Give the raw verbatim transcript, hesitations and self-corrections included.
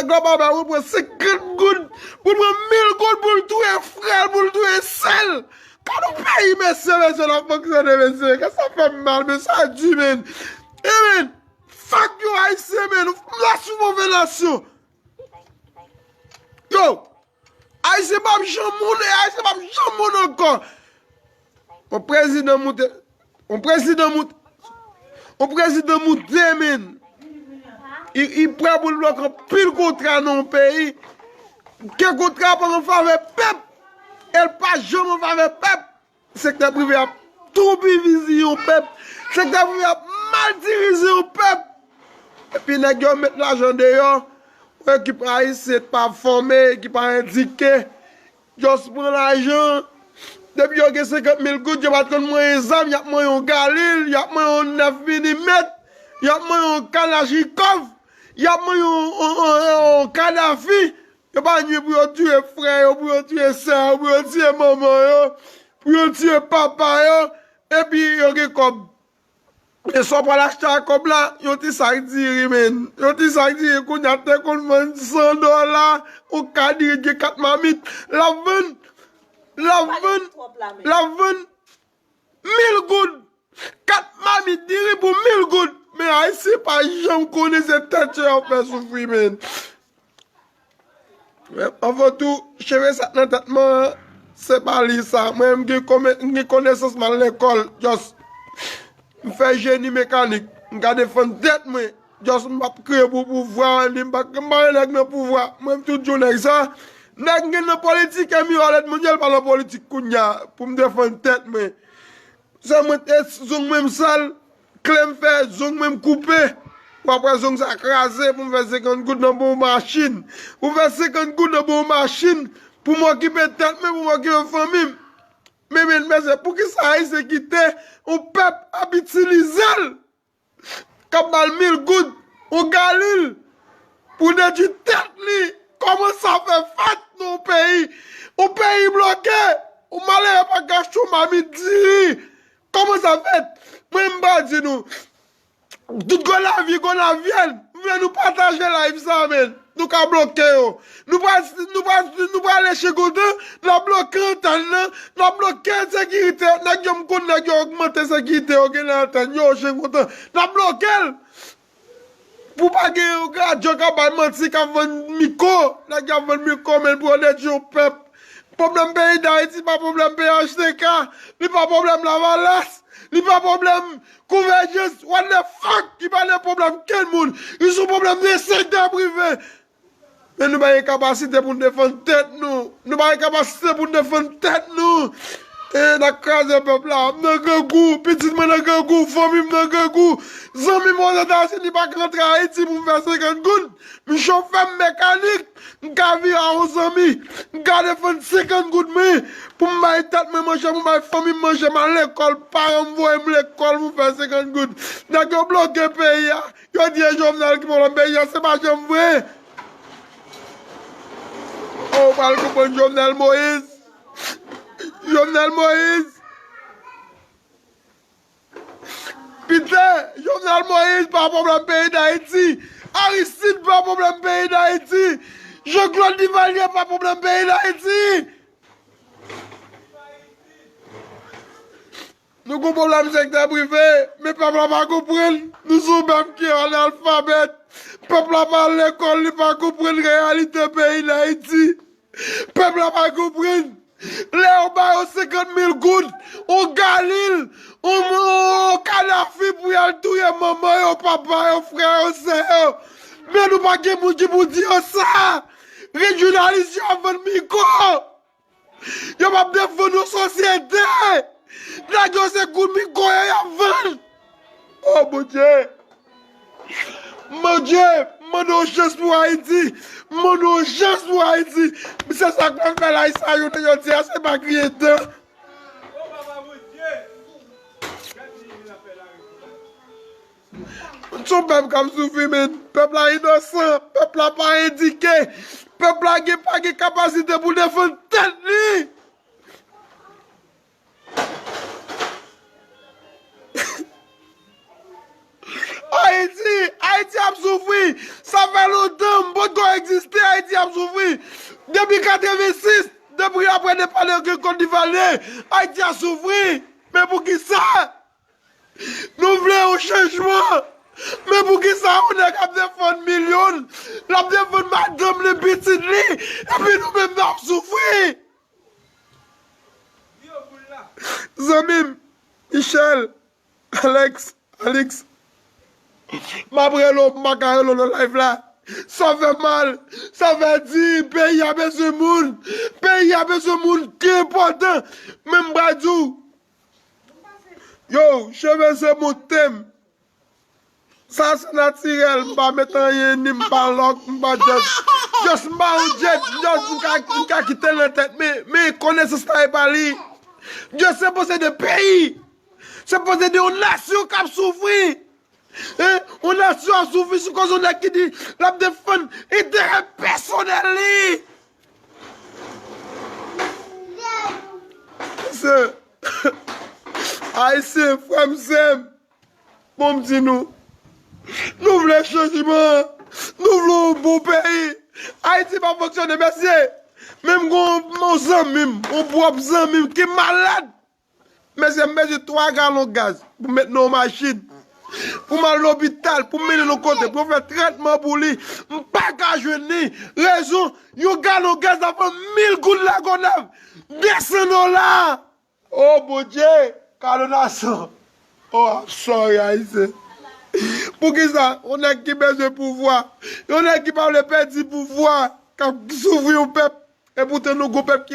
Nèg la pa bay, ou pran senkant goud, ou pran mil goud pou l touye frè l, pou l touye sè l. Gad yon peyi, mesye, mesye, n ap fonksyone, mesye. Gad sa fè m mal, mesye, sa di, men. E, men, fuck you, Ayisyen, men. Nou nasyon, move nasyon. Yo, Ayisyen p ap janm moun, e Ayisyen p ap janm moun ankò. Yon prezidan moute, yon prezidan moute, yon prezidan moute, men. Li, li prè pou l bloke anpil kontra nan yon peyi. Ke kontra pa an favè pèp, e l pa janm an favè pèp. Sektè prive ap toupidize yon pèp. Sektè prive ap mal dirize yon pèp. Epi nèg yo met lajan deyò. Yon ekip ayisyen pa fòme, ki pa edike. Just pran lajan. Depi yo gen senkant mil goud, yo pa t konn manyen zam, y ap manyen yon Galil, y ap manyen yon nèf milimèt, y ap manyen yon kalachnikòv, y ap manyen yon, yon, yon, yon Kadafi. Yo pa ni pou yo tiye frè yo, pou yo tiye sè yo, pou yo tiye manman yo, pou yo tiye papa yo, epi yo gen kòb. E sa w pral achte ak kòb la, yon ti sak diri, men. Yon ti sak diri, kounye a te konn vann san dola, yon ka diri gen kat mamit. L ap vann, l ap vann, l ap vann mil goud. Kat mamit diri pou mil goud. Men Ayisyen pa janm konnen se tèt yo y ap fè soufri, men. Men, anvan tou, cheve sa k nan tèt mwen an, se pa li sa. Mwen, m gen kome-, m gen konesans, m al lekòl, just. M fè jeni mekanik. M ka defann tèt mwen. Just, m p ap kriye pou pouvwa, ni m pa, m pa yon nèg nan pouvwa. Mwen, m toujou nèg sa. Nèg m gen nan politik, e Mirolet Mondyèl pa nan politik kounye a, pou m defann tèt mwen. Se mwen te zong mwen m sal, kle m fè, zong mwen m koupe. W ap wè zong sa kraze pou m fè senkant goud nan bon machin. Pou m fè senkant goud nan bon machin, pou m okipe tèt mwen, pou m okipe fanmi m. Men, men, men, se poukisa Ayisyen kite yon pèp ap itilize l? K ap ba l mil goud, yon galil, pou detwi tèt li. Kòman sa fè fèt nan yon peyi? Yon peyi bloke, yon malere pa ka achte yon mamit diri. Kòman sa fèt? Mwen, m pral di nou, tout Gonavi, Gonavyèn, m vle nou pataje live sa, men. Nou ka bloke yo. Nou pral, nou pral, nou pral ale Chen Kontan, n ap bloke antèn nan, n ap bloke ensekirite. Nèg yo, m konn nèg yo ogmante ensekirite yo gen nan antèn yo, Chen Kontan. N ap bloke l. Pou pa gen yon radyo k ap bay manti, k ap vann mikwo. Nèg yo ap vann mikwo, men pou yo detwi yon pèp. Pwoblèm peyi Dayiti pa pwoblèm P H T K, li pa pwoblèm Lavalas, li pa pwoblèm Konvèjans, what the fuck, li pa de pwoblèm kenn moun. Li se yon pwoblèm de sektè prive. Men nou pa gen kapasite pou n defann tèt nou. Nou pa gen kapasite pou n defann tèt nou. E, n ap kraze pèp la. M nan grangou, pitit mwen nan grangou, fanmi m nan grangou. Zanmi m Ozetazini pa ka rantre Ayiti pou m fè senkant goud. M chofè, m mekanik, m ka vire a yon zanmi. M ka defann senkant goud mwen pou m bay tèt mwen manje, pou m bay fanmi m manje. M al lekòl, paran m voye m lekòl pou m fè senkant goud. Nèg yo bloke peyi a. Yo di e Jovenel ki pwoblèm peyi a, se pa janm vre. O, ou pral konprann Jovenel Moïse. Jovenel Moïse. Pita, Jovenel Moïse pa pwoblèm peyi Dayiti. Aristide pa pwoblèm peyi Dayiti. Jean Claude Duvalier pa pwoblèm peyi Dayiti. Nou gon pwoblèm sektè prive, men pèp la pa konprann. Nou se yon pèp ki analfabèt. Pèp la pa al lekòl, li pa konprann reyalite peyi Dayiti. Pèp la pa konprann. Lè yo ba yo senkant mil goud, yon galil, yon, yon Kadafi pou y al touye manman yo, papa yo, frè yo, sè yo. Men nou pa gen moun ki pou di yo sa. Ret jounalis yo ap vann mikwo. Yo p ap defann yon sosyete. Nèg yo se kout mikwo yo y ap vann. O Bondye. Bondye, m mande yon chans pou Ayiti. M mande yon chans pou Ayiti. Se sa k pral fè la, sa jounen jodi a, se pa kriye tan. Se yon pèp k ap soufri, men. Pèp la inosan, pèp la pa edike, pèp la gen, pa gen kapasite pou defann tèt li. Ay, Ayiti, Ayiti ap soufri. Sa fè lontan m potko egziste, Ayiti ap soufri. Depi katrevensis, depi apre depandans ke Kòt Divwa, Ayiti ap soufri. Men poukisa? Nou vle yon chanjman. Men poukisa yon nèg ap defann milyon, l ap defann madanm li, pitit li, epi nou menm n ap soufri? Zanmi m, Michel, Alex, Alix, m ap rele w, m pa ka rele w nan live la. Sa fè mal, sa fè di, peyi a bezwen moun, peyi a bezwen moun ki enpòtan. Men m pral di w, yo, cheve se mouton m. Sa se natirèl, m pa met anyen, ni m pa lòk, m pa djòs. Djòs m pa yon djòs, djòs m ka, m ka kite l nan tèt, men, men konesans la e pa li. Djòs se posede peyi. Se posede yon nasyon k ap soufri. Hein? Yon nasyon ap soufri sou koz yon nèg ki di l ap defann enterè pèsonèl li. Se Ayisyen, frè m, sè m, bon, m di nou, nou vle chanjman, nou vle yon bon peyi. Ayiti pa fonksyone, mesye. Men m gon yon zanmi m, yon pwòp zanmi m ki malad. Mesye, m bezwen twa galon gaz pou m met nan yon machin, pou m al lopital, pou m mennen l yon kote, pou yo fè tretman pou li. M pa ka jwenn li. Rezon, yon galon gaz ap vann mil goud Lagònèv, de san dola. Oh, Bondye, kado nasyon. Oh, I'm sorry, Ayisyen. Poukisa? Yon nèg ki bezwen pouvwa, yon nèg ki pa vle pèdi pouvwa, k ap soufri yon pèp, epoutan nou gon pèp ki